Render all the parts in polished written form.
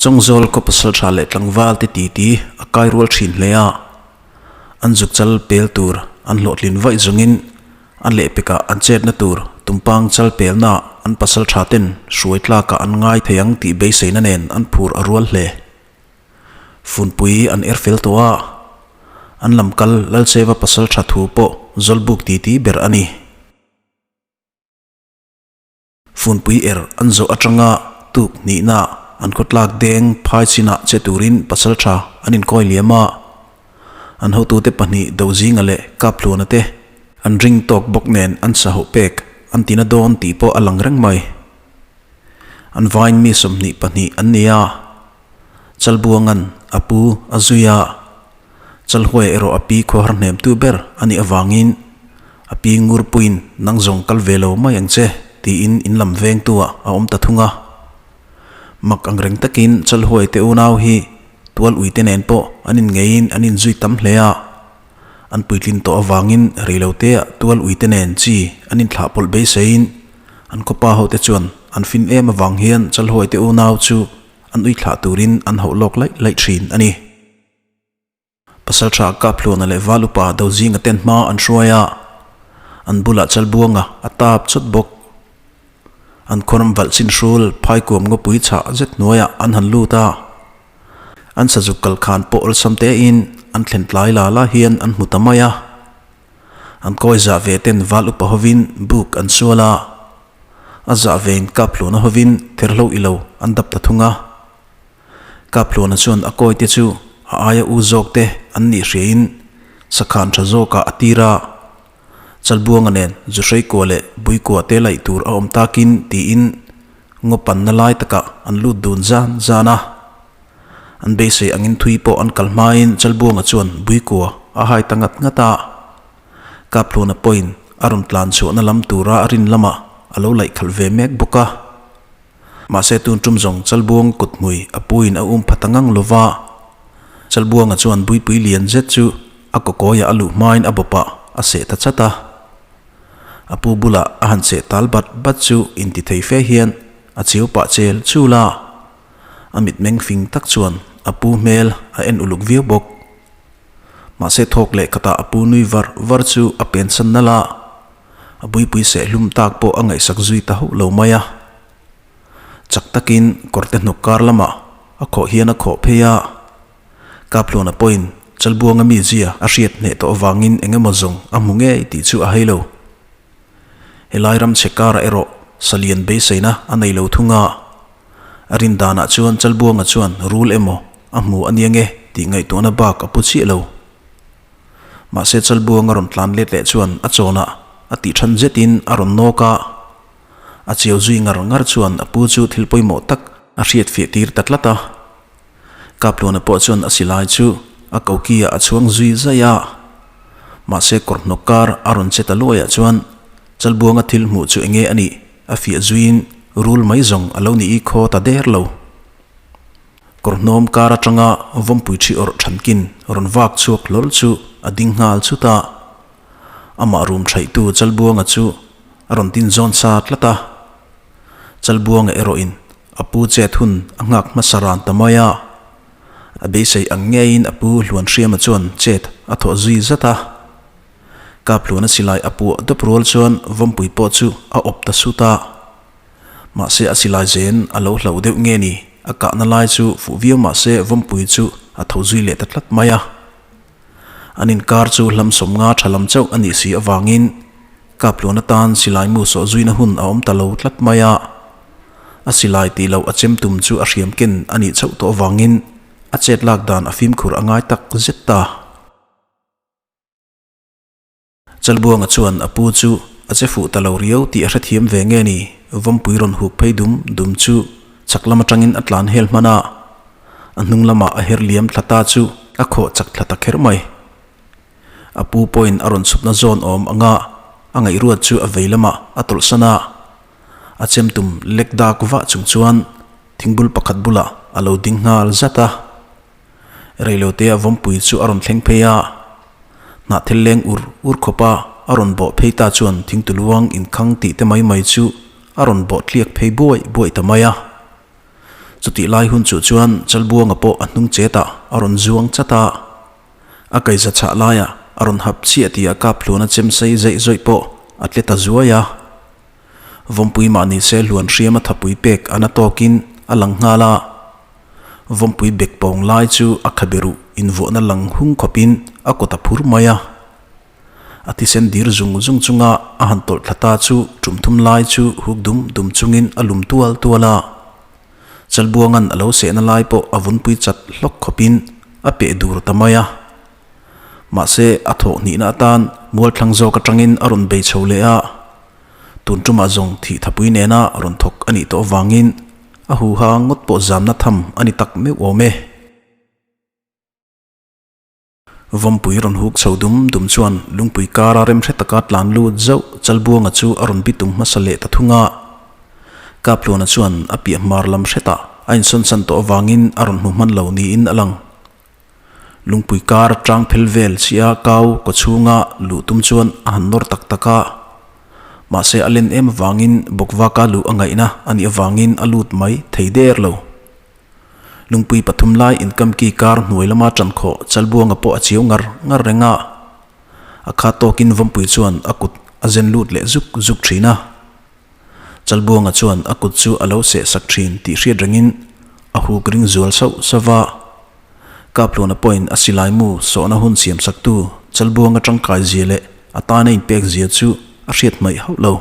Chawngzawl khaw pasaltha leh tlangval te titi a kai rual thin hle a, an zuk chal pel tur an hlawhtlin vaih zawngin a lehpekah an chetna tur tumpang chal pelna an pasaltha ten hruai tlakah an ngai thei ang tih beiseina nen an phur a rual hle. Funpui an er fel tawh a, an lam kal Lalcheva pasaltha thu pawh zawlbuk titi ber a ni. Funpui er an zawh atanga tuk hnihna an khawtlak deng phai chinah che turin pasaltha an inkawi liam a, an hotute pahnih Dozinga leh Kaphluana te an ring tawk bawk nen an sahawh pek an tina dawn tih pawh a lang reng mai. An vain mi 22 an ni a, Chalbuanga'n a pu a zui a, Chalhuaia erawh a pi khuahar hnemtu ber a nih avangin a pi ngurpuiin nang zawng kal ve lo mai ang che tiin in lam vengtuah a awm ta thung a. Mak ang reng takin Chalhuai te unau hi tual uite nen pawh an inngeiin an inzui tam hle a, an puitlin tawh avangin reiloteah tual uite nen chi an inthlahpawlh beiseiin an khawpa hote chuan an fin em avang hian Chalhuai te unau chu an uithlah turin an hauh lawk laih laih thin a ni. Pasaltha Kaphluana leh Val upa Dozinga ten hma an hruai a, an bulah Chalbuanga a tap chawt bawk. An khuaram valh chin hrul phaikuam ngawpui chhah zet hnuaiah an han lut a, an sazuk kal khan pawh awlsam tein an thlen tlai la la hian an hmu ta mai a. An kawi zah ve ten Val upa hovin buk an sual a, a zah vein Kaphluana hovin therhlo ilo an dap ta thung a. Kaphluana chuan a kawite chu a aia u zawk te an nih hriain sakhan tha zawkah a tir a, Chalbuanga nen Zuhreikua leh Buikua te laih tur a awm takin tiin ngaw panna lai takah an lut dun zan zan a. An beisei angin thui pawh an kal hmain Chalbuanga chuan Buikua a hai ta ngat ngat a. Kaphluana pawhin a rawn tlan chhuahna lam tura a rin lamah a lo laih khalh ve mek bawk a. Mahse tun tum zawng Chalbuang kut hmui a puiin a um pha ta ngang lo va. Chalbuanga chuan buipui lian zet chu a kawkawiah a luh hmain a bawpah a seh ta chat a. A pu bulah a han seh tal bat bat chu inti thei fe hian a chiu pah chel chul a. A mitmeng fing tak chuan a pu hmel a en uluk viau bawk. Mahse thawk leh khatah a pu nui var var chu a pensan nalh a. A buipui sehlum tak pawh a ngaihsak zui ta hauh lo mai a. Chak takin kawrte hnuk kar lamah a khawh hian a khawh phei a. Kaphluana pawhin Chalbuanga mi zia a hriat hneh tawh avangin eng emaw zawng a hmu ngei tih chu a hai lo. Helai ram chhe karah erawh salian beiseina a nei lo thung a. A rin danah chuan Chalbuanga chuan rul emaw a hmu a nia nge tih ngaihtuahna bak a pu chiah lo. Mahse Chalbuang a rawn tlan let leh chuan a chawnah a tih than zetin a rawn nawk a, a chiau zui ngar ngar chuan a pu chu thil pawimawh tak a hriat fiah tir ta tlat a. Kaphluana pawh chuan a silai chu a kokiah a chhuang zui zai a, mahse kawr hnawk kar a rawn che ta luaiah chuan Chalbuanga thil hmuh chu enge a nih a fiah zuiin rul mai zawng a lo nih i khaw ta der lo. Kawrhnawm kar atanga vawmpui thi awrh thankin rawn vak chhuak hlawl chu a ding nghal chut a, amah rum thaihtu Chalbuanga chu a rawn tin zawn sa tlat a. Chalbuanga erawhin a pu chet hun a nghak hmasa ran ta mai a, a beisei ang ngeiin a pu Hluanhriama chuan chet a thawh zui zat a. Kaphluana silai a puah dawp rual chuan vawmpui pawh chu a awp ta sut a. Mahse a silai zen a lo hlo deuh nge ni, a kahna lai chu fuh viau mahse vawmpui chu a tho zui leh ta tlat mai a. An inkar chu hlam 50 tha lam chauh a nih si avangin Kaphluan atan silai mu sawh zuina hun a awm ta lo tlat mai a. A silai tih loh a chem tum chu a hriam ken a nih chauh tawh avangin a chet lak dan a fimkhur a ngai tak zet ta. Chalbuanga chuan a pu chu a che fuh ta lo riau tih a hrethiam ve nge ni, vawmpui rawn huk phei dum dum chu chak lam atangin a tlan hel hman a, a hnung lamah a her liam thla ta chu a khawh chak thla ta kher mai. A pu pawhin a rawn chhukna zawn awm anga a ngaihruat chu a vei lamah a tawlhsan a, a chem tum lek dak vah chung chuan thingbul pakhat bulah a lo ding nghal zat a. Reilote a vawmpui chu a rawn thleng phei a, hnahthel leng ur ur khawp a a rawn bawh phei ta chuan thingtuluang inkhang tih te mai mai chu a rawn bawh tliak phei buai buai ta mai a. Chutih lai hun chu chuan Chalbuanga pawh a hnung chetah a rawn zuang chat a. A kaiza chhah laiah a rawn hap chiah tih a kap hluan a chem sei zeih zawih pawh a tle ta zuai a. Vawmpui mahni se hluan hriam a thapui pek a na tawkin a lang nghal a. Vawmpui bek pawng lai chu a khabe ruh invuahna lang hung khawpin a kawt a phur mai a. A thisen dir zung zung chunga a han tawlh thla ta chu tum thum lai chu huk dum dum chungin a lum tual tual a. Chalbuanga'n a lo sehna lai pawh a vunpui chat hlawk khawpin a peh dur ta mai a. Mahse, a thawh hnihna atan mualthlang zawk atangin a rawn bei chho leh a. Tun tumah zawng thih thapui nena rawn thawk a nih tawh avangin a huha ngawt pawh zamna tham a ni tak meuh awm e. Vawmpui rawn huk chho dum dum chuan lungpui kara remhre taka tlan lut zauh Chalbuanga chu a rawn bitum hmasa leh ta thung a. Kapluana chuan a piah hmar lam hretah a insawnsan tawh avangin a rawn hmu hman lo niin a lang. Lungpui kar tang phel vel chiah kau kawchhunga luh tum chuan a han nawr tak tak a. Mahse a len em avangin bawkvaka luh a ngaihna a nih avangin a lut mai thei der lo. Lungpui pathum lai inkamki kar hnuai lama ṭan khawh Chalbuanga pawh a chiau ngar ngar reng a. A khat tawkin Vawmpui chuan a kut a zen lut leh zuk zuk ṭhin a. Chalbuanga chuan a kut chu a lo seh sak ṭhin tih hriat rengin a huk ring zual sauh sauh a. Kapluana pawhin a silai mu sawhna hun siam saktu Chalbuanga ṭangkai zia leh a tana inpek zia chu a hriat hmaih hauh lo.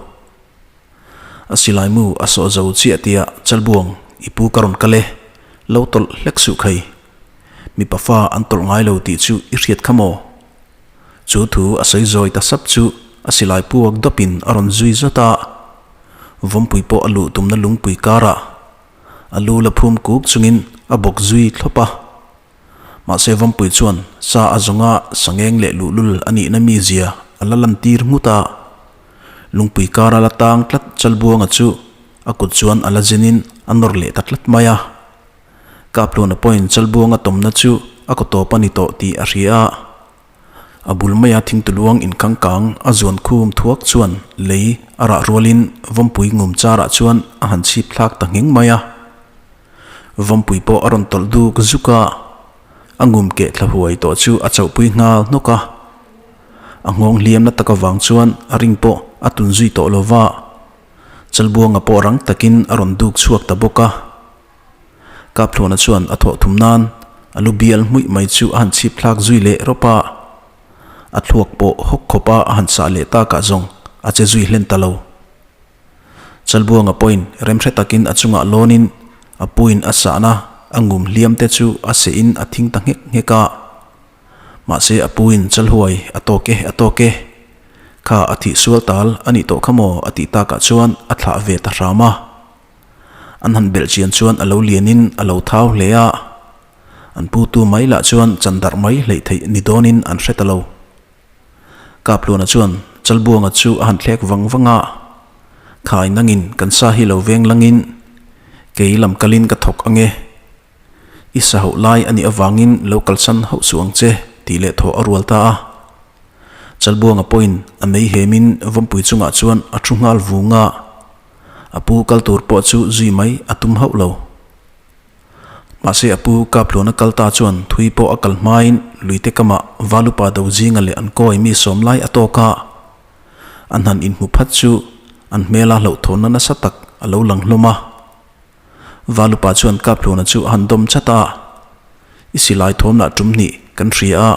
A silai mu a sawh zo chiah tia Chalbuang i pu ka rawn kal e, lo tawlh hlek suh khai. Mipa fa an tawlh ngai lo tih chu i hriat kha maw? Chu thu a sawi zawi ta sap chu a silai puak dawpin a rawn zui zawt a. Vawmpui pawh a luh tumna lungpui karah a lu la phum kuk chungin a bawk zui thlawp a. Mahse Vawmpui chuan sa a zawnga sangeng leh luhlul a nihna mizia a la lantir nghut a. Lungpui kara la tang tlat Chalbuanga chu a kut chuan a la zenin a nawr leh ta tlat mai a. Kapluana pawhin Chalbuanga tawmna chu a kaw tawp a ni tawh tih a hria a. A bul maia thingtuluang inkhang kang a zuan khum thuak chuan lei a rah rualin Vawmpui ngum charah chuan a han chhip thlak ta ngheng mai a. Vawmpui pawh a rawn tawlh duk zuk a, a ngum keh thla huai tawh chu a chauhpui nghal hnawk a. A nghawng hliamna tak avang chuan a ring pawh a tun zui tawh lo va, Chalbuanga pawh rang takin a rawn duk chhuak ta bawk a. Kaphluana chuan a thawh thum nan a lu bial hmuih mai chu a han chhip thlak zui leh rawp a, a thluak pawh hawk khawpa a han sah leh takah zawng a che zui hlen ta lo. Chalbuanga pawhin remhre takin a chungah lawnin a puin a sahna a ngum hliam te chu a seh in a thing ta nghek nghek a. Mahse a puin Chalhuai a tawk e, a tawk e. Kha a thih sual tal a nih tawh kha maw a tih takah chuan a thlah ve ta hram a. An han belh chian chuan a lo lianin a lo thau hle a. An putu mai lah chuan chandarh mai hleih theih ni dawnin an hre ta lo. Kapluana chuan Chalbuanga chu a han thlek vang vang a, Khai nangin kan sa hi lo veng langin kei lam kalin ka thawk ange. I sa hauh lai a nih avangin lo kalsan hauh suh ang che tih leh thawh a rual ta a. Chalbuanga pawhin a mei hemin Vawmpui chungah chuan a thu nghal vung a, a pu kal tur pawh chu zui mai a tum hauh lo. Mahse a pu Kapluana kal ta chuan thui pawh a kal hmain luite kamah Valupa do zinga leh an kawi mi sawm lai a tawk a. An han inhmu phat chu an hmela hlauhthawnna nasa tak a lo lang hlawm a. Valupa chuan Kapluana chu a han dawm chat a, I silai thawm lah tum hnih kan hria a,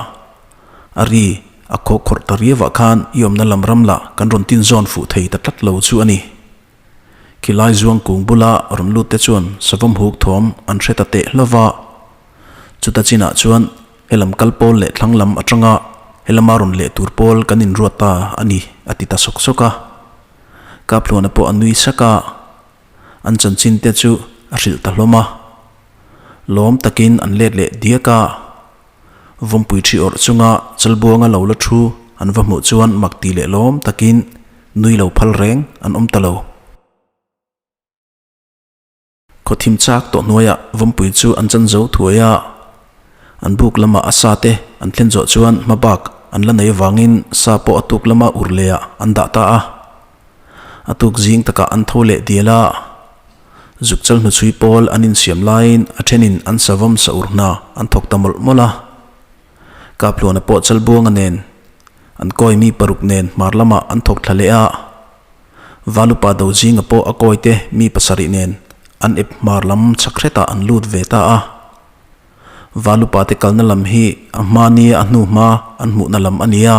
a ri a khawkhawrh ta riauah khan i awmna lam ram lah kan rawn tinzawn fuh thei ta tlat lo chu a ni. Khilai zuang kung bula rawn lut te chuan savawm huk thawm an hre ta teh hlauh va. Chuta chinah chuan helam kal pawl leh thlang lam atanga helama rawn leh tur pawl kan inruat ta a ni a ti ta sawk sawk a. Kaphluana pawh a nui sak a, an chanchin te chu a hrilh ta hlawm a. Lawm takin an let leh diak a. Vawmpui ṭhi awrh chunga Chalbuanga lo la ṭhu an va hmuh chuan mak ti leh lawm takin nui lo phal reng an awm ta lo. Khawthim chak tawh hnuaiah Vawmpui chu an chan zo thuai a, an buk lamah a sa te an thlen zawh chuan hmabak an la nei avangin sa pawh a tuk lama ur lehah an dah ta a. A tuk zing takah an tho leh dial a. Zukchal hnuchhui pawl an insiam laiin a thenin an savawm sa ur hna an thawk ta mawlh mawlh a. Kaphluana pawh Chalbuanga nen an kawi mi paruk nen hmar lamah an thawk thla leh a. Valupa Dozinga pawh a kawite mi pasarih nen an ep hmar lam chhak hretah an lut ve ta a. Valupa te kalna lam hi a hma nia a hnu hma an hmuhna lam a ni a.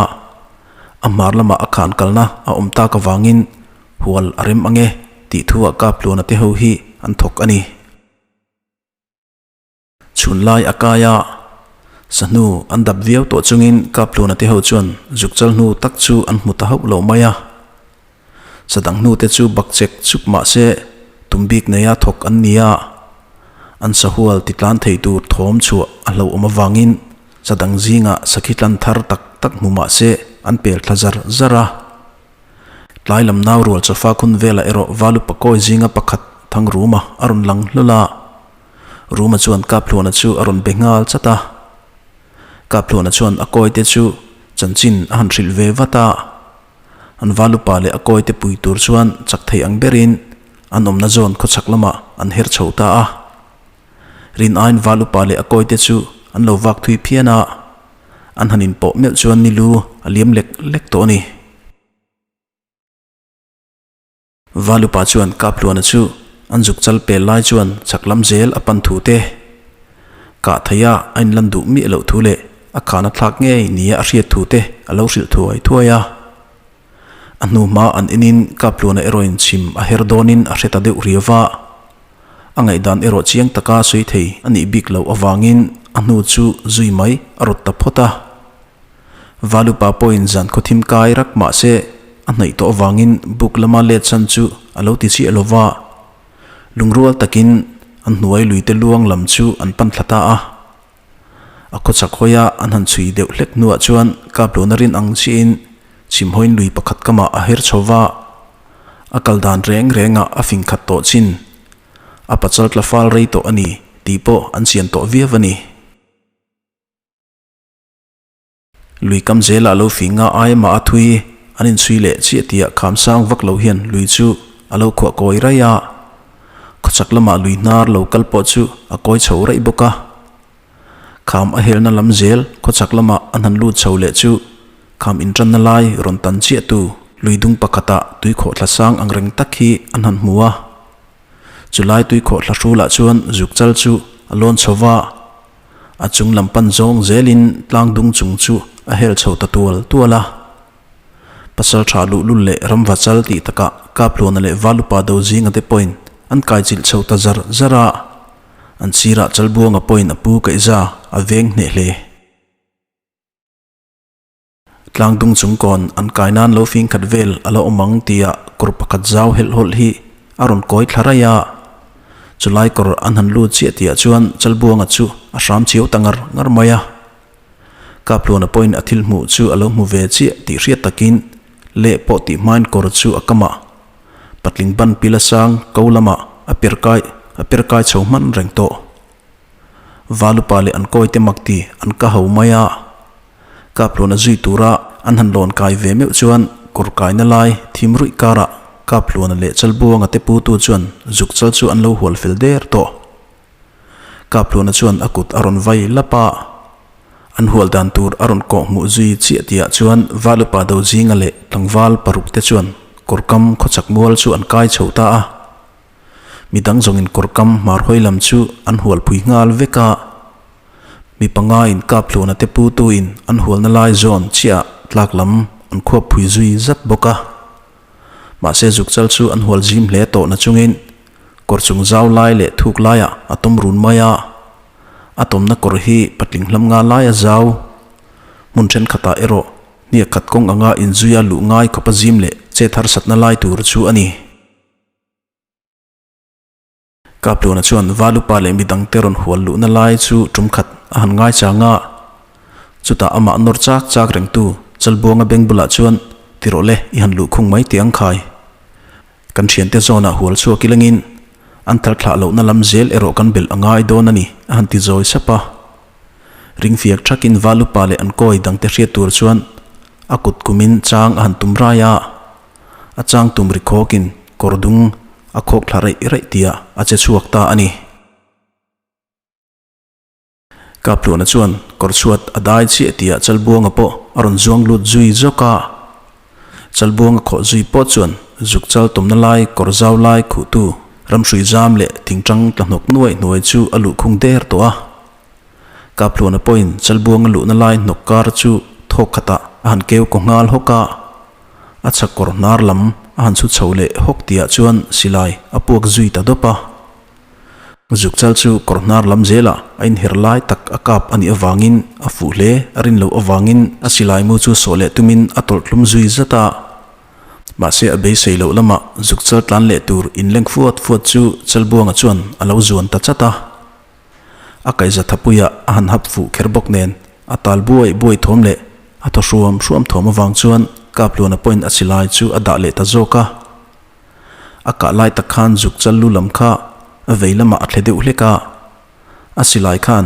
A hmar lamah a khan kalna a awm tak avangin hual a rem ang e tih thuah Kaphluana te ho hi an thawk a ni. Chhun lai a kai a, sahnu an dap viau tawh chungin Kaphluana te ho chuan zukchal hnu tak chu an hmu ta hauh lo mai a. Sadang hnu te chu bak chek chuk mah se tum bik neia thawk an ni a, an sahual ti tlan thei tur thawm chhuah a hlauhawm avangin sadang zingah sakhi tlan thar tak tak hmu mah se an pel thla zar zar a. Tlai lam nau rual chawfa khun velah erawh Valu Pakawi zinga pakhat Thangruma a rawn lang hlawl a. Ruma chuan Kaphluana chu a rawn be nghal chat a. Kaphluana chuan a kawite chu chanchin a han hrilh ve vat a. An Valupa leh a kawite pui tur chuan chak thei ang berin an awmna zawn khawchhak lamah an her chho ta a. Rin aiin Valupa leh a kawite chu an lo vak thui phian a, an han inpawh meuh chuan ni lu a liam lek lek tawh a ni. Valupa chuan Kaphluana chu an zuk chal pel lai chuan chhak lam zel a pan thu te, kah theia a inlan duh miah loh thu leh a khahna thlak ngei nia a hriat thu te a lo hrilh thuai thuai a. A hnu hma an enin Kaphluana erawhin chhim a her dawnin a hre ta deuh riau va. A ngaihdan erawh chiang taka sawi thei a nih bik loh avangin a hnu chu zui mai a rawt ta phawt a. Valupa pawhin zan khawthim kai rak mah se a hnaih tawh avangin buk lama let chan chu a lo ti chiah lo va. Lungrual takin an hnuai luite luang lam chu an pan thla ta a. A khawchhak hawia an han chhui deuh hlek hnuah chuan Kapluna rin ang chiahin chhimhawiin lui pakhat kamah a her chho va. A kal dan reng rengah a fing khat tawh chin. A pachal tla fal rei tawh a ni tih pawh an chian tawh viau a ni. Lui kam zelah lo fing a ai mah a thui an inchhui leh chiah tihah kham sang vak lo hian lui chu a lo khuah kawi raih a. Khawchhak lamah lui hnar lo kal pawh chu a kawi chho raih bawk a. Kham a helna lam zel khawchhak lamah an han lut chho leh chu kham intanna lai rawn tan chiah tu lui dung pakhatah tui khawhthla sang ang reng tak hi an han hmu a. Chulai tui khawhthla hrulah chuan zuk chal chu a lawn chho va. A chung lam pan zawng zelin tlang dung chung chu a hel chho ta tual tual a. Pasal tha luhlul leh ramva chal tih takah Kaphluana leh Valupa do zinga te pawhin an kai chilh chho ta zar zar a. An sirah Chalbuanga pawhin a pu kaihza a veng hneh hle. Tlang dung chung kawn an kai nan lo fing khat vel a la awm ang tia kawr pakhat zau helh hawlh hi a rawn kawi thla raih a. Chulai kawr an han lut chiah tihah chuan Chalbuanga chu a hram chiau ta ngar ngar mai a. Kaphluana pawhin a thil hmuh chu a lo hmu ve chiah tih hriat takin leh pawh tih hmain kawr chu a kam a. Patling ban pila sang ko lamah a per kai a per kai chho hman reng tawh. Valupa leh an kawite mak ti an ka ho mai a. Kaphluana zui tura an han lawn kai ve meuh chuan kawr kaina lai thim ruih karah Kaphluana leh Chalbuanga te putu chuan zuk chal chu an lo hual fel der tawh. Kaphluana chuan a kut a rawn vai lap a, an hual dan tur a rawn kawh hmuh zui chiah tihah chuan Valupa Dozinga leh tlangval paruk te chuan kawrkam khawchhak mual chu an kai chho ta a. Midang zawngin kawrkam hmar hawi lam chu an hual phui nghal vek a. Mi panga in Kaphluana te putu in an hualna lai zawn chiah tlak lam an khuap phui zui zat bawk a. Mahse zukchal chu an hual zim hle tawh na chungin kawr chung zau lai leh thuk laiah a tawm run mai a. A tawmna kawr hi patling hlam nga laia zau hmun thenkhatah erawh hniak khat kawng anga inzuia luh ngai khawpa zim leh chet harsatna lai tur chu a ni. Kapluna chuan Valupa leh midangte rawn hual luhna lai chu tum khat a han ngai chang a. Chutah amah nawr chak chak rengtu Chalbuanga beng bulah chuan ti rawh le, i han luh khung mai teh ang khai. Kan thiante zawnah hual chhuak ilangin an thal thlah lohna lam zel erawh kan belh a ngai dawn a ni, a han ti zawi sap a. Ringfiak thakin Valupa leh an kawi dangte hriat tur chuan a kut kumin chang a han tum rai a. A chang tum ri khawkin kawr dung a khawk thla raih raih tihah a che chhuak ta a ni. Kapluana chuan kawr chhuat a dai chiah tihah Chalbuanga pawh a rawn zuang lut zui zawk a. Chalbuanga khawh zui pawh chuan zuk chal tumna lai kawr zau lai khuhtu ramhrui zam leh thingtang tla hnawk nuaih hnuai chu a luhkhung der tawh a. Kapluana pawhin Chalbuanga luhna lai hnawk kar chu thawk khatah a han keu kaw nghal hawk a. A chhak kawr hnar lam a han chhu chho leh hawk tihah chuan silai a puak zui ta dawp a. Zuk chal chu kawr hnar lam zelah a inher lai tak a kap a nih avangin a fuh hle a rin loh avangin a silai mu chu sawh leh tumin a tawlh tlum zui zat a. Mahse a beisei loh lamah zuk chal tlan leh tur inleng fuat fuat chu Chalbuanga chuan a lo zuan ta chat a. A kaihza thapuiah a han hap fuh kher bawk nen a tal buai buai thawm leh a thaw hruam hruam thawm avang chuan Kapluana pawhin a silai chu a dah leh ta zawk a. A kah lai tak khan zuk chal lu lam kha a vei lamah a thle deuh hlek a, a silai khan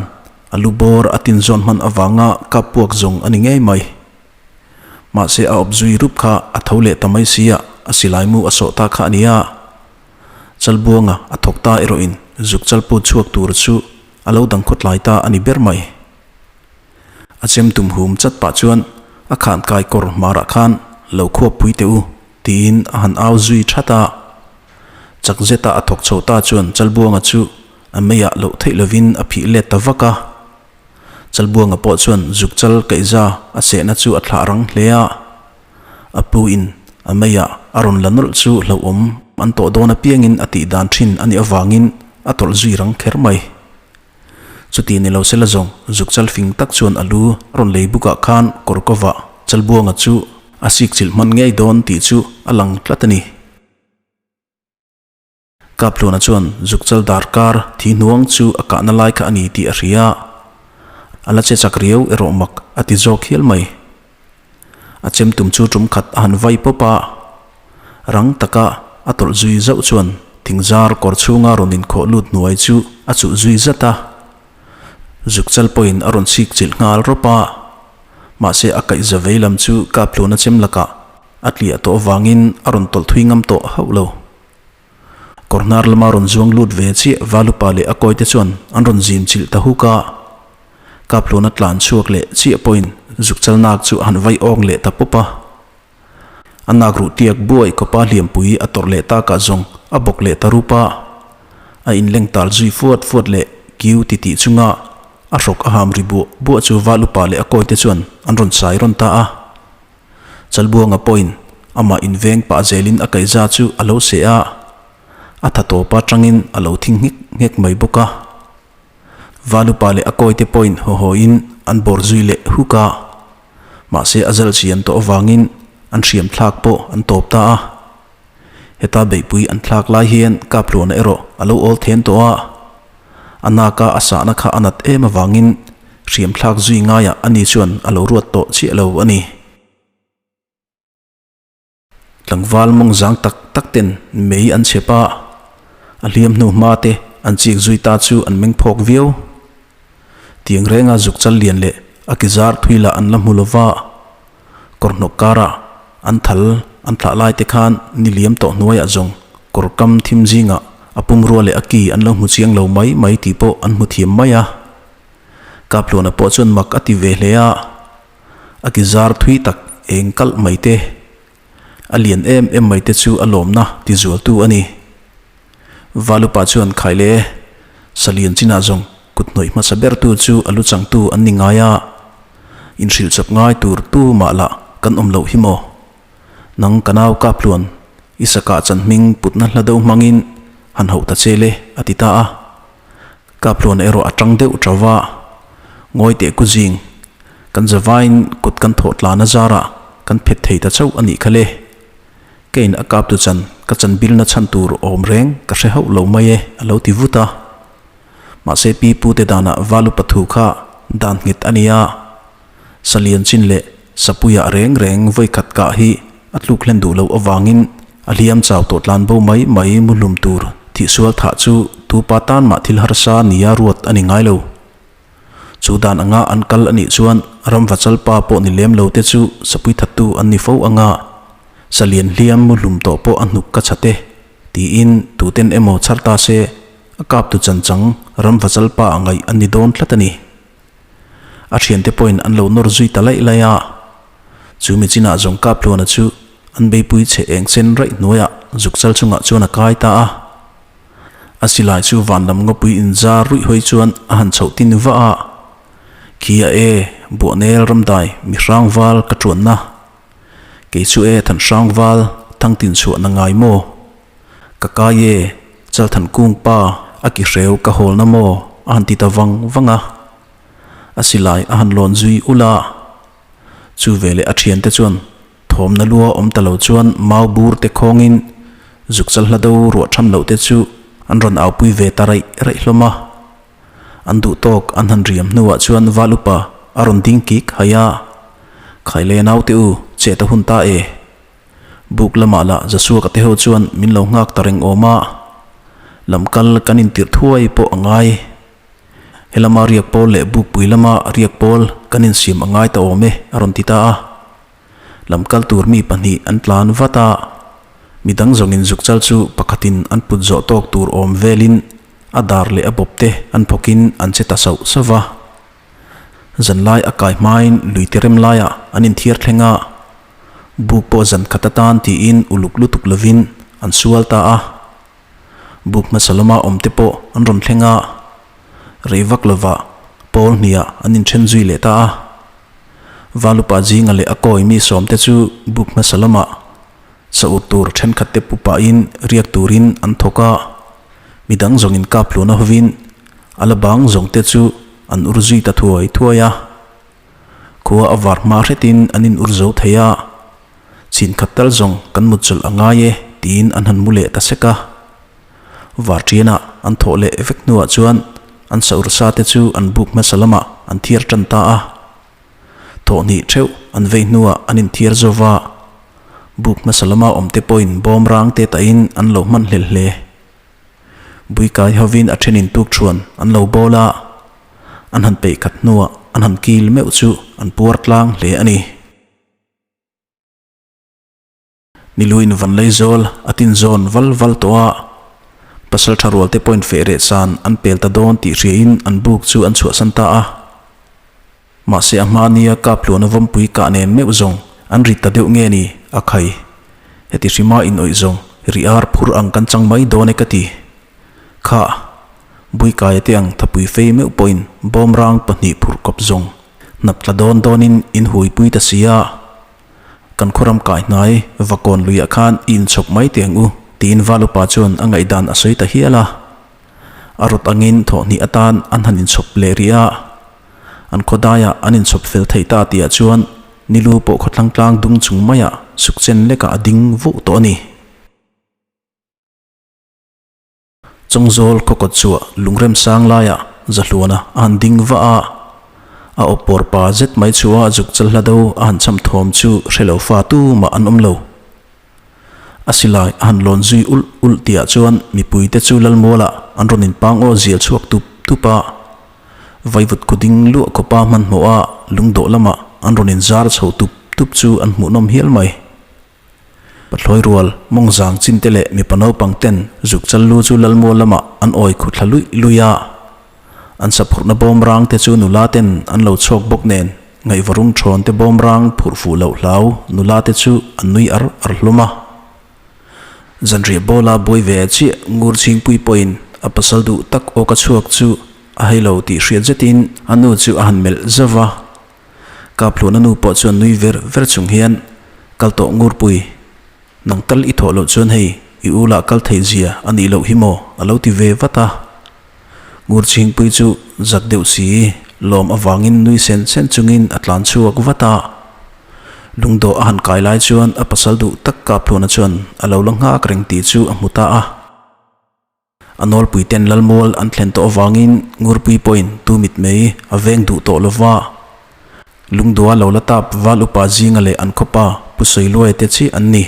a lu bawr a tin zawn hman avanga kap puak zawng a ni ngei mai. Mahse a awp zui rup kha a tho leh ta mai sia a silai mu a sawh ta kha a ni a. Chalbuanga a thawk ta erawhin zuk chal put chhuak tur chu a lo dang khawtlai ta a ni ber mai. A chem tum hum chat pah chuan a khan kai kawr hmarah khan lo khuap pui teh u tiin a han au zui that a. Chak zeta a thawk chho ta chuan Chalbuanga chu a meiah loh theih lovin a phih let ta vak a. Chalbuanga pawh chuan zuk chal kaihza a sehna chu a thlah rang hle a. A pu in a meiah a rawn la nawlh chu hlauhawm an tawh dawn apiangin a tih dan thin a nih avangin a tawlh zui rang kher mai. Chuti ni lo sela zawng zuk chal fing tak chuan a lu rawn lei bukah khan kawr kawvah Chalbuanga chu a sik chilh hman ngei dawn tih chu a lang tlat a ni. Kapluana chuan zuk chal darkar thi hnuang chu a kahna lai kha a ni tih a hria a, a la che chak riau erawh mak a ti zawk hial mai. A chem tum chu tum khat a han vai pawp a, rang taka a tawlh zui zauh chuan thingzar kawr chhunga rawn inkhawh lut hnuai chu a chuh zui zat a. Zuk chal pawhin a rawn chik chilh nghal rawp a, mahse a kaihza vei lam chu Kaphluna chem lakah a tliah tawh avangin a rawn tawlh thui ngam tawh hauh lo. Kawr hnar lama rawn zuang lut ve chiah Valupa leh a kawite chuan an rawn zim chilh ta huk a. Kaphluna tlan chhuak leh chiah pawhin zuk chal nak chu a han vai awng leh ta pawp a. A nak ruh tiak buai khawpa hliampui a tawrh leh takah zawng a bawk leh ta rup a. A inleng tal zui fuat fuat leh kiu ti tih chunga a hrawk a ham ri buah buah chu Valupa leh a kawite chuan an rawn sai rawn ta a. Chalbuanga pawhin amah inveng pah zelin a kaihza chu a lo seh a, a tha tawp atangin a lo thing nghek nghek mai bawk a. Valupa leh a kawite pawhin haw hawin an bawr zui leh huk a, mahse a zal chian tawh avangin an hriam thlak pawh an tawp ta a. Heta beihpui an thlak lai hian Kapluana erawh a lo awl then tawh a, a naka a sahna kha a nat em avangin hriam thlak zui ngaiah ani chuan a lo ruat tawh chiah lo a ni. Tlangval mawng zang tak tak ten mei an chhep a, a hliam hnu hma te an chik zui ta chu an meng phawk viau. Tiang renga zuk chal lian leh a ki zar thui lah an la hmu lova, kawr hnawk karah an thal an thlah lai te khan ni liam tawh hnuaiah zawng kawr kam thim zingah a pumrua leh a ki an lo hmu chiang lo mai mai tih pawh an hmu thiam mai a. Kapluana pawh chuan mak a ti ve hle a, a ki zar thui tak eng kalh mai te, a lian em em mai te chu a lawmna ti zualtu a ni. Valupa chuan Khaile, Salian chinah zawng kut hnawih hmasa bertu chu a lu changtu an ni ngai a, inhrilh chawp ngai tur tu mah lah kan awm loh hi maw? Nang ka nau Kapluan, i sakah chan hming putna hla deuh hmangin han hauh ta che le, a ti ta a. Kapluan erawh a tang deuh tau va, Ngawi teh ku zing, kan zavain kut kan thawh tlan a zarah kan phet thei ta chauh a nih kha le. Keiin a kaptu chan ka chan bilna chhan tur awm reng ka hre hauh lo mai e, a lo ti vut a. Mahse pi pute danah valu pathu kha dan nghet a nia. Salian chin leh Sapuiah reng reng vawikhat kah hi a tluk hlen duh loh avangin a hliam chau tawh tlan bo mai mai muhlum tur thihsual thah chu tupa tan mah thil harsa nia ruat a ni ngai lo. Chu dan anga an kal a nih chuan ramva chalpa pawh ni lem lo te chu sapui thattu an ni fo anga Salian hliam muhlum tawh pawh a hnuk ka chhat e. Tiin tuten emaw chhar ta se, a kaptu chanchang ramvachal pa a ngaih an ni dawn tlat a ni. A thiante pawhin an lo nawr zui ta laih laih a. Chu mi chinah zawng Kaphluana chu an beipui chhe eng sen raih hnuaiah zukchal chungah chuan a kai ta a. A silai chu van lam ngawpui inzar ruih hawi chuan a han chhoh tin vah a. Khi a e, Buahnel ramdai mi hrangval ka tuanna. Kei chu e Thanhrangval thangtin chhuahna ngai maw? Ka kai e, Chalthan kung pa a ki hreu ka hawlna maw? a han ti ta vang vang a. A silai a han lawn zui ul a. Chu veleh a thiante chuan thawmna lua awm ta lo chuan mau bur te khawngin zukchal hla do ruah tham loh te chu an rawn aupui ve ta raih raih hlawm a. An duh tawk an han riam hnuah chuan val upa a rawn ding kik hai a, Khaile naute u, chet a hun ta e. Buk lamah lah Joshua-ka te ho chuan min lo nghak ta reng awm a, lam kal kan intirh thuai pawh a ngai. He lama riak pawl leh bukpui lama riak pawl kan insiam a ngai ta awm e, a rawn ti ta a. Lam kal tur mi pahnih an tlan vat a, mi dang zawngin zukchal chu pakhatin an put zawh tawk tur awm velin a dar leh a bawp te an phawkin an che ta sauh sauh va. Zanlai a kai hmain lui ti rem laiah an inthiar thleng a, buk pawh zan khat atan tiin uluk lutuk lovin an sual ta a. Buk hmasa lama awm te pawh an rawn thleng a, rei vak lovah pawl hniah an inthen zui leh ta a. Valupa zinga leh a kawi mi sawmte chu buk hmasa lamah sa ur tur thenkhat te pu pahin riak turin an thawk a, midang zawngin kap hluna hovin a la bang zawngte chu an ur zui ta thuai thuai a. Khua a var hma hretin an in ur zo thei a, chhin khat tal zawng kan mut chawlh a ngai e tiin an han mu leh ta sek a. Var ṭianah an thawh leh vek hnuah chuan an sa ur sa te chu an buk hmasa lamah an thiar ṭan ta a. Thawhhnih ṭheuh an vei hnuah an inthiar zo va, buk hmasa lama awmte pawhin bawm rang te tahin an lo hman hlel hle. Buikai hovin a ṭhenin tukṭhuan an lo bawl a, an han peih khat hnuah an han kil meuh chu an puar tlang hle a ni. Niluin Vanleizawl a tinzawn val val tawh a, pasal tha rualte pawhin feh reh chan an pel ta dawn tih hriain an buk chu an chhuahsan ta a. Mahse a hma nia Kaphluana vawmpui kah nen meuh zawng an rit ta deuh nge ni a khai. Heti hrima in awih zawng ri ar phur ang kan chang mai dawn e ka ti. Khah, Buikaia te ang thapui fei meuh pawhin bawmrang pahnih phurh kawp zawng hnap tla dawn dawnin in huipui ta si a. Kan khawram kai hnai Vakawn luiah khan i inchhawp mai teh ang u, tiin Valupa chuan a ngaihdan a sawi ta hial a. A rawt angin thawhhnih atan an han inchhawp leh rih a. An khawdaiah an inchhawp fel thei ta tihah chuan Nilu pawh khawthlang tlang dung chung maiah sukchen lekah a ding vuh tawh a ni. Chawngzawl khawkawt chua lungrem sang laiah Zahluana a han ding vah a, a awp pawr pa zet mai chua zuk chal hla do a han cham thawm chu hre lo fa tu mah an awm lo. A silai a han lawn zui ulh ulh tihah chuan mipui te chu Lalmualah an rawn inpang aw zial chhuak tup tup a, vaivut khawding luah khawpa hmanhmawh a lungdawh lamah an rawn inzar chho tup tup chu an hmuhnawm hial mai. Pathlawi rual, mawngzang chin te leh mipa naupang ten zuk chal lu chu Lalmual lamah an awi khu thla luih luih a. An saphurhna bawm rang te chu nula ten an lo chhuak bawk nen ngaihvarung thawn te bawm rang phurh fuh loh hlau nula te chu an nui ar ar hlawm a. Zanriah bawla buai ve chiah ngur chhingpui pawhin a pasal duh tak awka chhuak chu a hei lo tih hriat zetin a nu chu a han melh zauh a. Kaphluana nu pawh chuan nui ver ver chung hian, Kal tawh Ngurpui, nang tal i thawh loh chuan hei i u lah kal theih zia a nih loh hi maw? a lo ti ve vat a. Ngurchhingpui chu zak deuh si, lawm avangin nui sen sen chungin a tlan chhuak vat a. Lungdawh a han kai lai chuan a pasal duh tak Kaphluana chuan a lo la nghak reng tih chu a hmu ta a. A nawlpui ten Lalmual an thlen tawh avangin Ngurpui pawhin tu mit mai a veng duh tawh lova. Lungdua lo la tap Val upa zinga leh an khawpa Pu Sawiluaia te chiah an ni.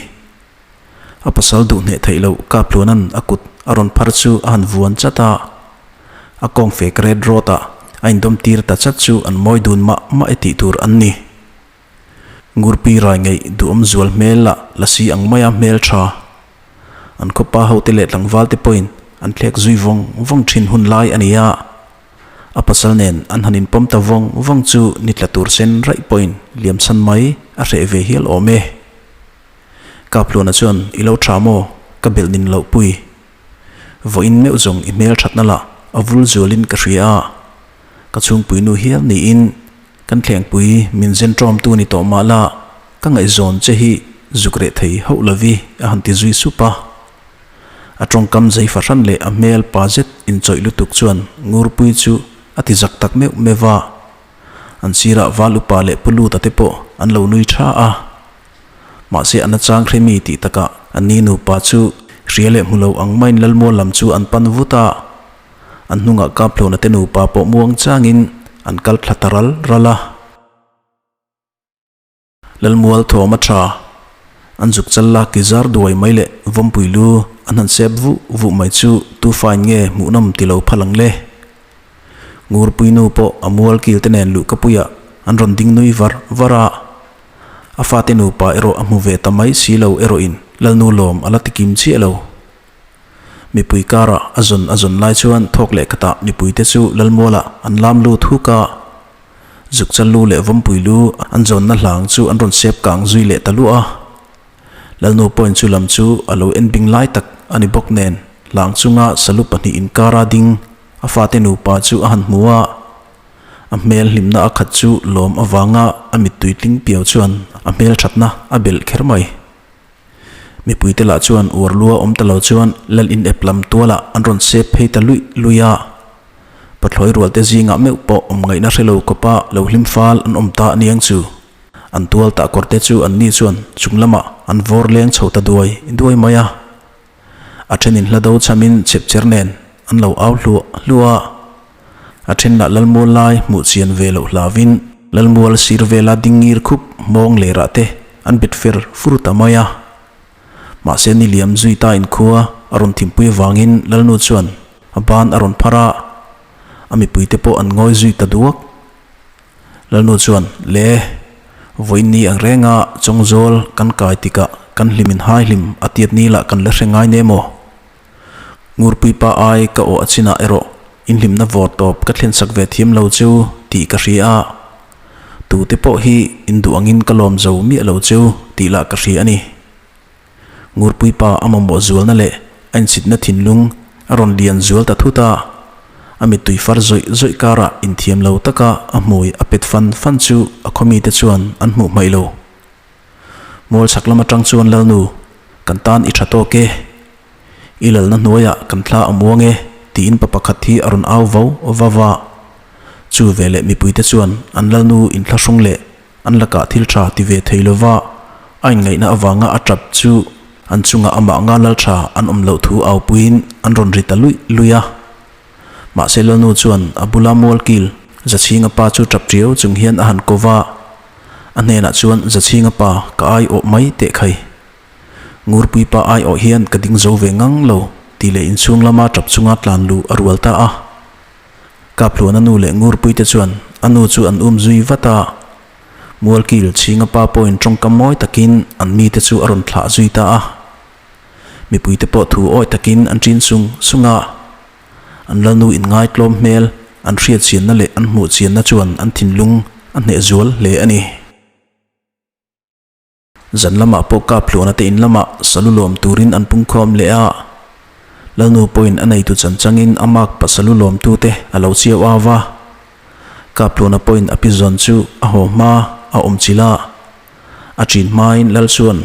A pasal duh hneh theih loh Kaphluana'n a kut a rawn phar chu a han vuan chat a. A kawng fek red road ah a indawm tir ta chat chu an mawi dun mah mah e tih tur an ni. Ngurpui rai ngeih duhawm zual hmel lah lasi ang maia hmel tha. An khaw pa hote leh tlangval te pawhin an thlek zui vawng vawng thin hun lai a ni a. A pasal nen an han inpawm ta vawng vawng chu ni tla tur sen raih pawhin liam chhan mai a hreh ve hial awm e. Kaphluana chuan i lo tha maw ka belh nin loh pui. Vawiin meuh zawng i hmel thatna lah a vul zualin ka hria a. Ka chhungpui nu hial niin kan thlengpui min zen ṭawmtu ni tawh mah la ka ngaihzawn che hi zuk reh thei hauh lovi a han ti zui sup a. A tawngkam zei fahran leh a hmel pa zet inchawih lutuk chuan Ngurpui chu a ti zak tak meuh meuh va. An sirah Val upa leh Pu Luta te pawh an lo nui tha a. Mahse a nachang hre mi tih takah an ni nupa chu hria leh hmu lo ang maiin Lalmual lam chu an pan vut a. An hnungah Kaphlawna te nupa pawh muang changin an kal thla ta ral ral a. Lalmual thawm a tha. An zuk chal la ki zar duai mai leh vawmpui lu an han sep vuh vuh mai chu tu fain nge hmuhnawm ti lo phal ang le. Ngurpui nu pawh a mual kil te nen luhkapuiah an rawn ding nui var var a. A fate nupa erawh a hmu ve ta mai si lo erawhin Lalnu lawm a la ti kim chiah lo. Mipui karah a zawn a zawn lai chuan thawk leh khatah mipuite chu Lalmualah an lam lut huk a. Zukchal lu leh vawmpui lu an zawnna hlang chu an rawn sep kang zui leh ta luah a. Lalnu pawhin chu lam chu a lo en bing lai tak a ni bawk nen hlang chunga salu pahnih inkara ding a fate nupa chu a han hmu a. A hmel hlimna a khat chu lawm avanga a mittui tling piau chuan a hmel thatna a belh kher mai. Mipuite lah chuan uar lua awm ta lo chuan lal in ep lam tualah an rawn sep phei ta luih luih a. Pathlawi rualte zingah meuh pawh awm ngaihna hre lo kawpa lo hlim fal an awm ta aniang chu. An tual tah kawrte chu anni chuan chung lamah an vawr leng chho ta duai duai mai a. A thenin hla do chhamin chhepcher nen an lo au hluah hluah a. A then lah Lalmual lai hmuh chian ve loh hlauvin Lalmual sir vela ding ngir khup mawng lerah te an bet fer fur ta mai a. Mahse ni liam zui ta inkhua a rawn thimpui avangin Lalnu chuan a ban a rawn phar a, a mipuite pawh an ngawi zui ta duak. Lalnu chuan, Le, vawiin ni ang renga chawngzawl kan kai tikah kan hlim in hai hlim a tiat ni lah kan la hre ngai ne maw? Ngurpui pa ai ka awh a chinah erawh in hlimna vawr tawp ka thlensak ve thiam lo cheu tih ka hria a, tute pawh hi in duh angin ka lawm zo miah lo cheu tih lah ka hria a ni. Ngurpui pa a mamawh zualna leh a inchhitna thinlung a rawn lian zual ta thut a, a mittui far zawih zawih karah inthiam lo taka a hmui a pet fan fan chu a khaw mite chuan an hmuh hmaih lo. Mual chhak lam atang chuan Lalnu, kan tan i tha tawk e. I lalna hnuaiah kan thla a muang e, tiin pa pakhat hi a rawn au vo va va. Chu veleh mipuite chuan an Lalnu inthlahrung leh An lakah thil tha ti ve thei lova a inngaihna avanga a tap chu an chungah amah nga lal tha an awm loh thu aupuiin an rawn ri ta luih luih a. Mahse Lalnu chuan a bula mualkil Zachhinga pa chu tap tiau chung hian a han ko va, a hnenah chuan Zachhinga pa ka ai awh mai teh khai. Ngurpui pa ai awh hian ka ding zo ve ngang lo tih leh inchhung lama tap chunga tlan luh a rual ta a. Kaphluana nu leh Ngurpuite chuan a nu chu an um zui vat a, Mualkil Chhinga pa pawhin tawngkam mawi takin an mite chu a rawn thlah zui ta a. Mipuite pawh thu awi takin an ṭin sung sung a, an lalnu inngaitlawm hmel an hriat chianna leh an hmuh chianna chuan an thinlung a hneh zual hle a ni. Zan lamah pawh Kaphluana te in lamah salu lawm turin an pungkhawm leh a, Lalnu pawhin a neitu chan changin a makpa salu lawmtute a lo chiau au va. Kaphluana pawhin a pi zawn chu a haw hma a awm chilh a, a ṭin hmain Lal chuan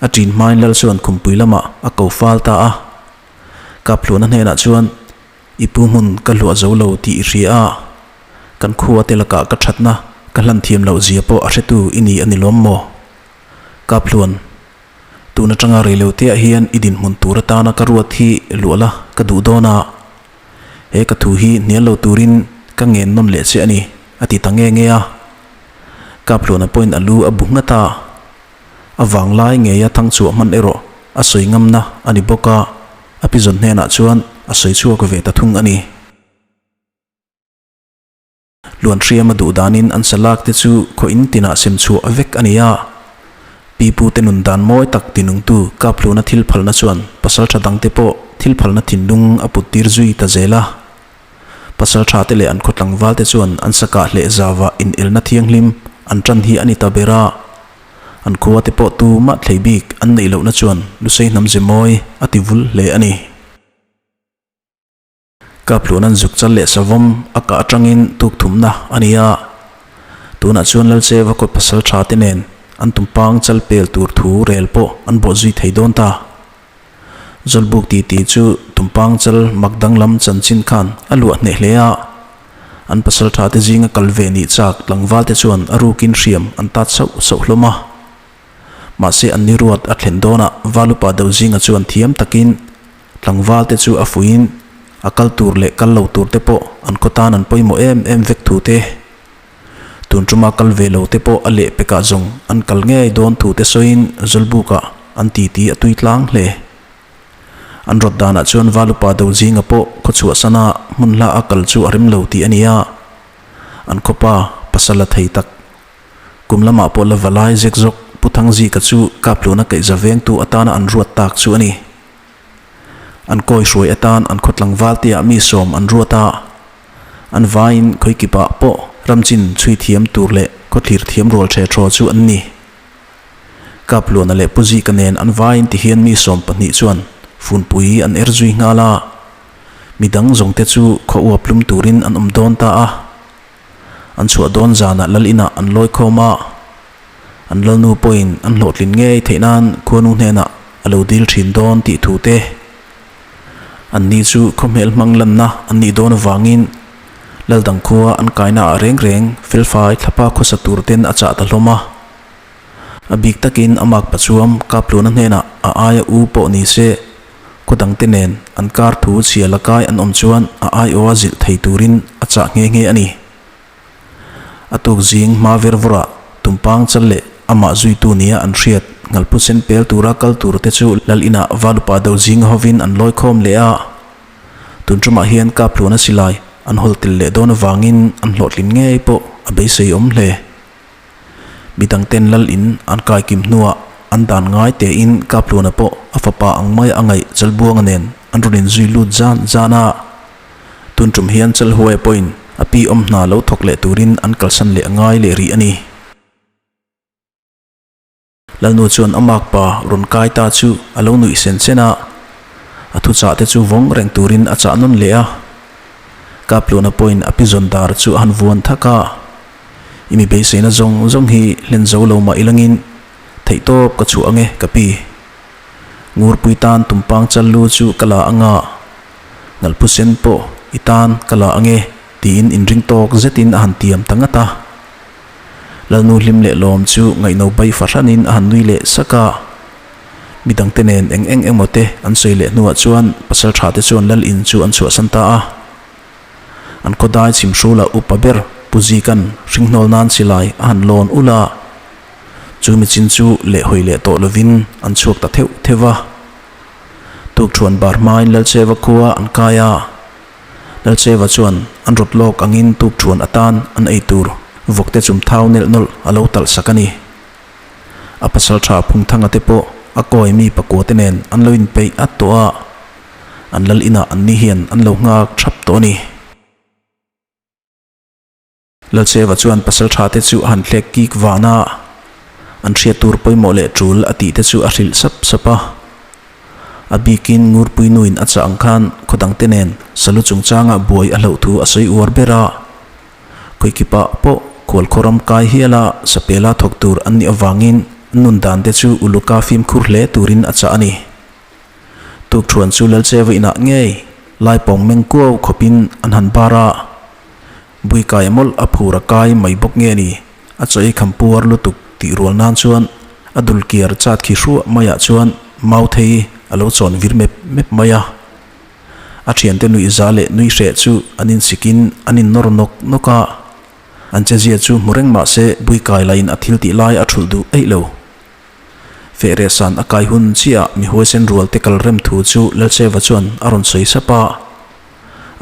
a ṭin hmain Lal chuan khumpui lamah a ko fal ta a. Kaphluana hnenah chuan, I pu hmun ka hluah zo lo tih i hria a, kan khua te lakah ka thatna ka hlan thiam loh zia pawh a hretu i ni a ni lawm maw? Kaphluan, tun atanga reilo teah hian i dinhmun tur atana ka ruat hi luah la ka duh dawn a, he ka thu hi hnial lo turin ka ngen nawn leh che a ni, a ti ta nge nge a. Kaphluana pawhin a lu a bu nghat a. A vanglai ngeia thangchhuah hman erawh a sawi ngamna a ni bawk a, a pizawn hnenah chuan a sawi chhuak ve ta thung a ni. Luanhriama duh danin an salak te chu khaw in tinah sem chhuah vek a ni a. Pi pu te nun dan mawi tak tinungtu Kaphluna thil phalna chuan pasaltha dangte pawh thil phalna thinlung a put tir zui ta zel a. Pasaltha te leh an khaw tlangval te chuan an sakah hleh zauva inelna thianghlim an tan hi a ni ta ber a. An khua te pawh tu mah thlei bik an neih lohna chuan Lusei hnam ze mawi a ti vul hle a ni. Kapluan an zuk chal leh savawm a kah atangin tuk thumna a ni a, tunah chuan Lalcheva kawt pasal tha te nen an tumpang chal pel tur thu rel pawh an bawh zui thei dawn ta. Zawlbuk titi chu tumpang chal mak danglam chanchin khan a luah hneh hle a, an pasal tha te zinga kal ve nih chak tlangval te chuan a rukin hriam an tat sauh sauh hlawm a. Mahse an ni ruat a thlen dawnah Valupa Dozinga chuan thiam takin Tlangval te chu a fuiin a kal tur leh kal lo tur te pawh an khaw tan an pawimawh em em vek thu te, tun tuma kal ve lo te pawh a leh pekah zawng an kal ngei dawn thu te sawiin Zawlbukah an titi a tui tlang hle. An rawt danah chuan Valupa Dozinga pawh khaw chhuahsana hmun hla a kal chu a rem lo tih a ni a, an khawpa pasal a thei tak Kum lamah pawh la valai zek zawk Pu Thangzika chu Kapluna kaihza vengtu atana an ruat tak chu a ni. An kawi hruai atan an khaw tlangval te ah mi sawm an ruat a, an vaiin khawikip ah pawh ramchin chhui thiam tur leh khawthlir thiam rual the thaw chu an ni. Kapluana leh Pu Zika nen an vaiin ti hian mi 12 chuan funpui an er zui nghal a, midang zawng te chu khaw uap lum turin an awm dawn ta a. An chhuah dawn zanah lal inah an lawi khawm a, An lalnu pawhin an hlawhtlin ngei theih nan khuanu hnenah a lo dil thin dawn tih thu te, an ni chu khawhmel hmang lanna an nih dawn avangin Laldang khua an kaina ah reng reng felfai thlapa khawsa tur ten a chah ta hlawm a. A bik takin a mak pachuam Kapluna hnenah a aia u pawh ni se khaw dangte nen an kar thu chhia la kai an awm chuan a aiawha zilh thei turin a chah nghe nghe a ni. A tuk zing hma ver vawrah tumpang chal leh amah zuitu nia an hriat ngalpu sen pel tura kal tur te chu lal inah valupa do zing hovin an lawi khawm leh a. Tun tumah hian Kapluana silai an hawl tel leh dawn avangin an hlawhtlin ngei pawh a beisei awm hle. Midang ten lal in an kai kim hnuah an dan ngai tein Kapluana pawh a fapa ang maia a ngaih Chalbuanga nen an rawn inzui lut zan zan a. Tun tum hian Chalhuaia pawhin a pi awm hna lo thawk leh turin an kalsan leh a ngai leh rih a ni. Lalnu chuan a makpa rawn kai ta chu a lo nuih sen sen a, a thuchah te chu vawng reng turin a chah nawn leh a. Kapluana pawhin a pi zawn dar chu a han vuan thak a, I mi beiseina zawng zawng hi hlen zo lo mah ilangin theihtawp ka chhuah ange ka pi. Ngurpui tan tumpang chal lu chu ka la anga. Ngalpu sen pawh i tan ka la ange tiin inring tawk zetin a han tiam ta ngat a. Lalnu hlim leh lawm chu ngaihno bai fahranin a han nui leh sak a. Midangte nen eng eng emaw te an sawi leh hnuah chuan pasal tha te chuan lal in chu an chhuahsan ta a. An khawdai chhim hrulah upa ber Pu Zika'n hringhnawl nan silai a han lawn ulh a. Chu michin chu lehhawi leh tawh lovin an chhuak ta theuh theuh a. Tukṭhuan bar hmain Lalcheva khua an kai a, Lalcheva chuan an rawt lawk angin tukṭhuan atan an ei tur vawkte chum thau nelh nawlh a lo talh sak a ni. A pasalṭha Phungthanga te pawh a kawi mi pakua te nen an lo inpeih at tawh a, an lal inah anni hian an lo nghak ṭhap tawh a ni. Lalcheva chuan pasalṭha te chu a han thlek kik van a, an hriat tur pawimawh leh ṭul a tih te chu a hrilh sap sap a. A bikin Ngurpui nuin a chah ang khan khaw dangte nen salu chungchanga buai a hlauh thu a sawi uar ber a. Khawikipah pawh khualkhaw ram kai hiala sapela thawk tur an nih avangin an nun dan te chu uluka fimkhur hle turin a chah a ni. Tukṭhuan chu Lalcheva inah ngei laipawng meng kuau khawpin an han bar a. Buikai mawlh a phur a kai mai bawk nge ni? A chaw ei kham puar lutuk tih rual nan chuan a dul kiar chat khi hruah maiah chuan mau thei a lo chawn vir mep mep mai a. A thiante nuih za leh nui hreh chu an insikin an innawr nawk nawk a. An chezia chu hmu reng mah se Buikai lain a thil tih lai a thulh duh eih lo. Fehreh san a kai hun chiah mi huaisen rual te kal rem thu chu Lalcheva chuan a rawn sawi sap a.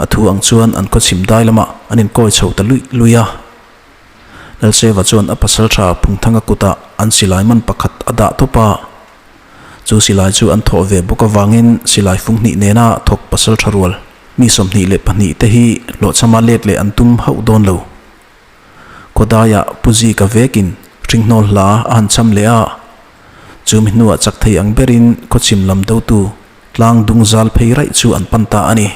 A thu ang chuan an khawchhim dai lamah an inkawi chho ta luih luih a. Lalseva chuan a pasaltha Phungthanga kutah an silai man pakhat a dah tawp a. Chu silai chu an thawh ve bawk avangin silai fung hnih nena thawk pasaltha rual mi 22 te hi hlawhchhama let leh an tum hauh dawn lo. Khawdaiah Pu Zika vekin hringhnawl hla a han cham leh a. Chu mi hnuah chak thei ang berin khawchhim lam dotu tlang dung zal phei raih chu an pan ta a ni.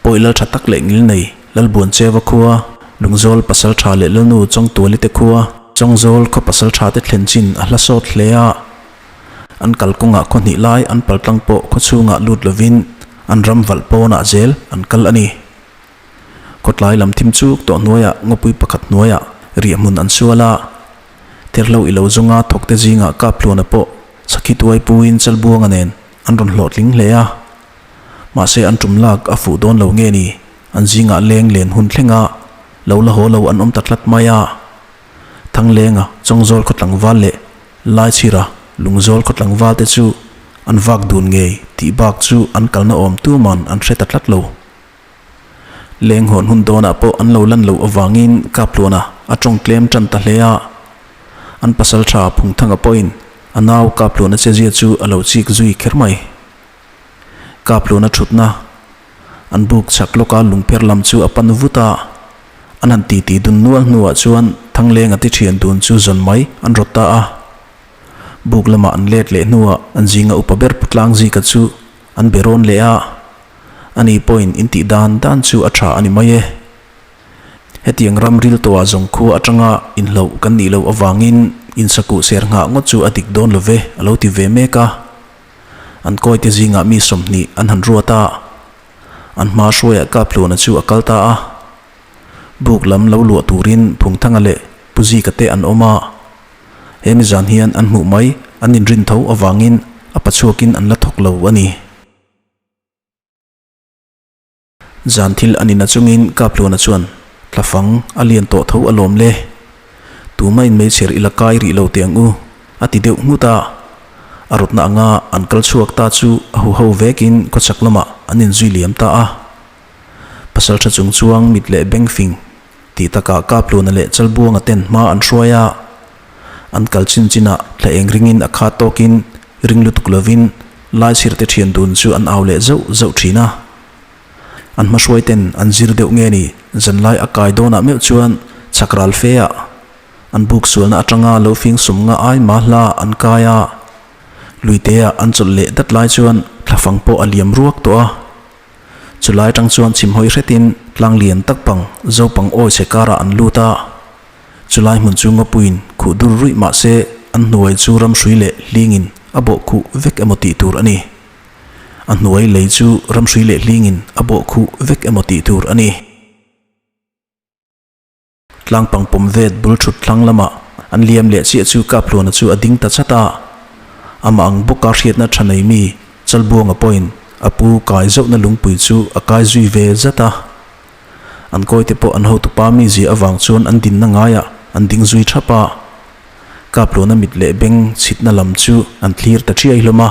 Pawi lal tha tak leh ngil nei Lalbuancheva khua, Lungzawl pasal tha leh Lalnu Chawngtuali te khua, Chawngzawl khaw pasal tha te thlen chin a hla sawt hle a. An kalkawngah khaw hnih lai an paltlang pawh khaw chhungah lut lovin an ram valh pawnah zel an kal a ni. Khawtlai lam thim chuk tawh hnuaiah ngawpui pakhat hnuaiah riahhmun an sual a. Therhlo i lo zawnga thawkte zingah Kaphluana pawh Sakhi tuai puin Chalbuanga nen an rawn hlawhtling hle a. Mahse an tum lak a fuh dawn lo nge ni, an zingah leng len hun thlenga lo la haw lo an awm ta tlat mai a. Thanglenga Chawngzawl khaw tlangval leh Laichhira Lungzawl khaw tlangval te chu an vak dun ngei tih bak chu an kalna awm tuman an hre ta tlat lo. Leng hawn hun dawnah pawh an lo lan loh avangin Kapluana a tawng tlem tan ta hle a. An pasaltha Phungthanga pawhin a nau Kapluana chezia chu a lo chik zui kher mai. Kapluna thutna an buk chak lawka lungpher lam chu a pan vut a, an han titi dun nual hnuah chuan Thanglenga ti thian dun chu zawn mai an rawt ta a. Buk lamah an let leh hnuah an zinga upa ber Pu Tlangzika chu an be rawn leh a, ani pawhin intih dan dan chu a tha a ni mai e. Hetiang ram ril tawhah zawng khua atanga inhloh kan nih loh avangin insakuh ser nghah ngawt chu a dik dawn lo ve a lo ti ve mek a. An kawite zingah mi 20 an han ruat a, an hma hruaiah Kaphluana chu a kal ta a. Buk lam lo luah turin Phungthanga leh Pu Zika te an awm a. He mizan hian an hmuh mai an inrin tho avangin a pachhuakin an la thawk lo a ni. Zan thil a ni na chungin Kaphluana chuan Tlafang a lian tawh tho alawm le. Tuma in meichher i la kai rih lo teh ang u, a ti deuh nghut a. A rawtna anga an kal chhuak ta chu a huho vekin khawchhak lamah an inzui liam ta a. Pasaltha chung chuang mit leh beng fing tih takah Kaphluana leh Chalbuanga ten hma an hruai a. An kal chin chinah thla eng ringin a khat tawkin ring lutuk lovin Laichhirte thian dun chu an au leh zauh zauh thin a. An hmahruai ten an zir deuh nge ni, zanlai a kai dawnah meuh chuan chhak ral fe ah an buk sualna atanga lo fing sum nga ai ma hla an kai a. Luite ah an chawlh leh dat lai chuan thlafang pawh a liam ruak tawh a. Chulai atang chuan chhimhawi hretin tlang lian tak pang zopang awi chhe karah an lut a. Chulai hmun chu ngapuiin khuh dur ruih mah se an hnuai chu ramhrui leh hlingin a bawh khuh vek emaw tih tur a ni. A hnuai lei chu ramhrui leh hlingin a bawh khuh vek emaw tih tur a ni. Tlangpang pawm vet bul thut thlang lamah an liam leh chiah chu Kaphluana chu a ding ta chat a. Amah ang bawka hriatna tha nei mi Chalbuanga pawhin a pu kai zauhna lungpui chu a kai zui ve zat a. An kawite pawh an hotupa mizia avang chuan an dinna ngaiah an ding zui thap a. Kaphluana mit leh beng chhitna lam chu an thlir ta thiai hlawm a.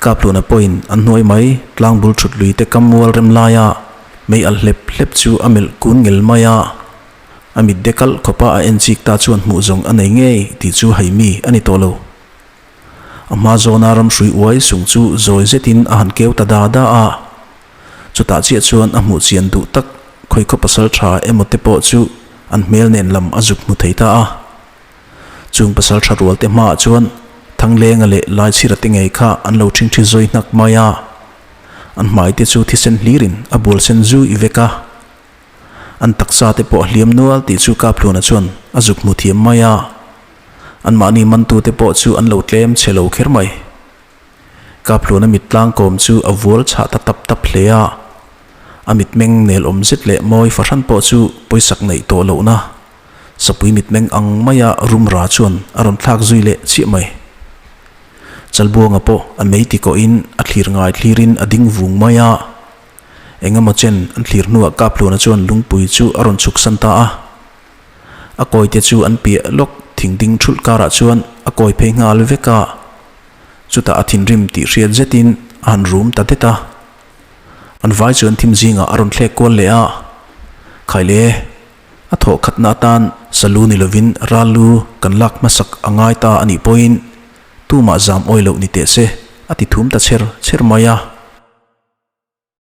Kaphluana pawhin an hnuai mai tlang bul thut lui te kam mual rem laia mei alh hlep hlep chu a melh kun ngel mai a. A mit de kalh khawpa a en chik ta chuan hmuh zawng a nei ngei tih chu hai mi a ni tawh lo. A hma zawna ramhrui uai sung chu zawi zetin a han keu ta da da a. Chutah chiah chuan a hmuh chian duh tak khawi khaw pasal tha emaw te pawh chu an hmel nen lam a zuk hmu thei ta a. Chung pasal tha rual te hmaah chuan Thanglenga leh Laichhira te ngei kha an lo ṭhingṭhi zawi hnak mai a. An hmai te chu thisen hlirin a bual sen zui vek a. An taksa te pawh a hliam nual tih chu Kaphluana chuan a zuk hmu thiam mai a. Anmahni mantute pawh chu an lo tlem chhe lo kher mai. Kaphluana mit tlangkawm chu a vual chhah ta tap tap hle a. A mitmeng nel awm zet leh mawi fahran pawh chu pawisak neih tawh lohna Sapui mitmeng ang maia rum ra chuan a rawn thlak zui leh chiah mai. Chalbuanga pawh a mei ti kawhin a thlir ngai thlirin a ding vung mai a. Engemaw chen an thlir hnuah Kaphluana chuan lungpui chu a rawn chhuk san ta a. A kawite chu an piah lawk thing ding thulh karah chuan a kawi phei nghal vek a. Chutah a thinrim tih hriat zetin a han rum ta det a. An vai chuan thim zingah a rawn thlek kual leh a. Khaile, a thawh khatna atan salu ni lovin ral lu kan lak hmasak a ngai ta a nih pawhin tumah zam awi loh ni teh se, a ti thum ta chher chher mai a.